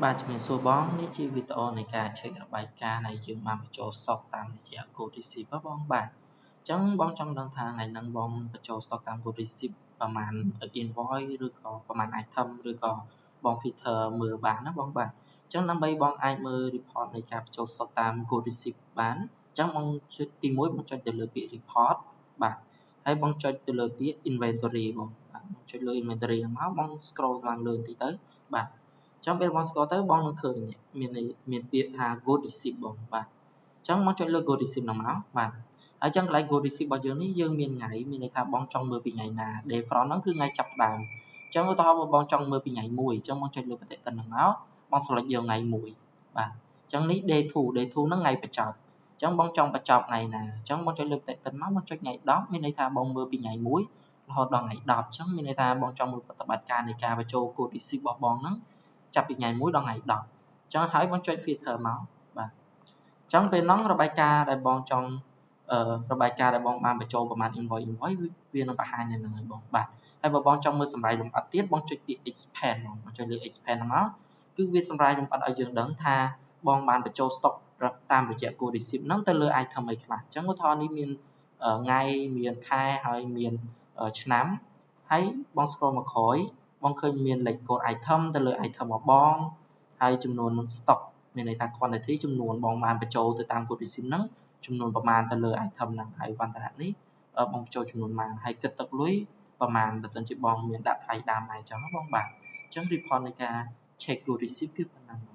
បាទជំរាបសួរបងនេះជាវីដេអូនៃការ check របាយការណ៍នៃយើងបានបញ្ចូល stock តាមរយៈ Goods Receipt បងបាទអញ្ចឹងបងចង់ដឹងថាថ្ងៃហ្នឹងបងបញ្ចូល stock តាម Goods Receipt ប្រហែល invoice ឬក៏ប្រហែល item ឬក៏បង filter មើលបានណាបងបាទអញ្ចឹងដើម្បីបងអាចមើល report នៃការបញ្ចូល stock តាម Goods Receipt បានអញ្ចឹងបងចុចទី1បងចុចទៅលើពាក្យ report បាទហើយបងចុចទៅលើពាក្យ inventory បងបាទបងចុចលើ inventory ហ្នឹងមកបង scroll ឡើងលើបន្តិចទៅបាទចឹងពេលបងស្គាល់ទៅបងនឹងឃើញមានមានពាក្យថា goods receipt បងបាទអញ្ចឹងបងចុចលើ goods receipt ហ្នឹងមកបាទហើយចឹងកន្លែង goods receipt របស់យើងនេះយើងមានថ្ងៃមានន័យថាបងចង់មើលពីថ្ងៃណា day from ហ្នឹងគឺថ្ងៃចាប់ផ្ដើមអញ្ចឹងឧទាហរណ៍បើបងចង់មើលពីថ្ងៃ1អញ្ចឹងបងចុចលើប្រតិទិនហ្នឹងមកបង select យកថ្ងៃ1បាទអញ្ចឹងនេះ day 2 day 2ហ្នឹងថ្ងៃបញ្ចប់អញ្ចឹងបងចង់បញ្ចប់ថ្ងៃណាអញ្ចឹងបងចុចលើប្រតិទិនមកបងចុចថ្ងៃ10មានន័យថាបងមើលពីថ្ងៃ1រហូតដល់ថ្ងៃ10អញ្ចឹងមានន័យថាបងចង់មើលប្រតិបត្តិការនៃការបញ្ចូល goods receipt របស់បងហ្នឹងចាប់ពីថ្ងៃ1ដល់ថ្ងៃ10អញ្ចឹងហើយបងចុច filter មកបាទអញ្ចឹងពេលហ្នឹងរបាយការណ៍ដែលបងចង់អឺរបាយការណ៍ដែលបងបានបញ្ចូលប្រមាណ invoice invoice វានឹងបង្ហាញនៅហ្នឹងហើយបងបាទហើយបើបងចង់មើលសម្រាយលម្អិតទៀតបងចុចពាក្យ expand បងចុចលើ expand ហ្នឹងមកគឺវាសម្រាយលម្អិតឲ្យយើងដឹងថាបងបានបញ្ចូល stock តាមរយៈ goods receipt ហ្នឹងទៅលើ item អីខ្លះអញ្ចឹងឧទាហរណ៍នេះមានថ្ងៃមានខែហើយមានឆ្នាំហើយបង scroll មកក្រោយបងឃើញមានលេខកូដ item ទៅលើ item របស់បងហើយចំនួន stock មានន័យថា quantity ចំនួនបងបានបញ្ចូលទៅតាម goods receipt ហ្នឹងចំនួនប្រមាណទៅលើ item ហ្នឹងហើយវណ្ណនេះបងបញ្ចូលចំនួនប៉ុន្មានហើយគិតទឹកលុយប្រមាណបើសិនជាបងមានដាក់ថ្លៃដើមដែរអញ្ចឹងបងបាទអញ្ចឹង report នៃការ check goods receipt គឺប៉ុណ្ណឹងបង។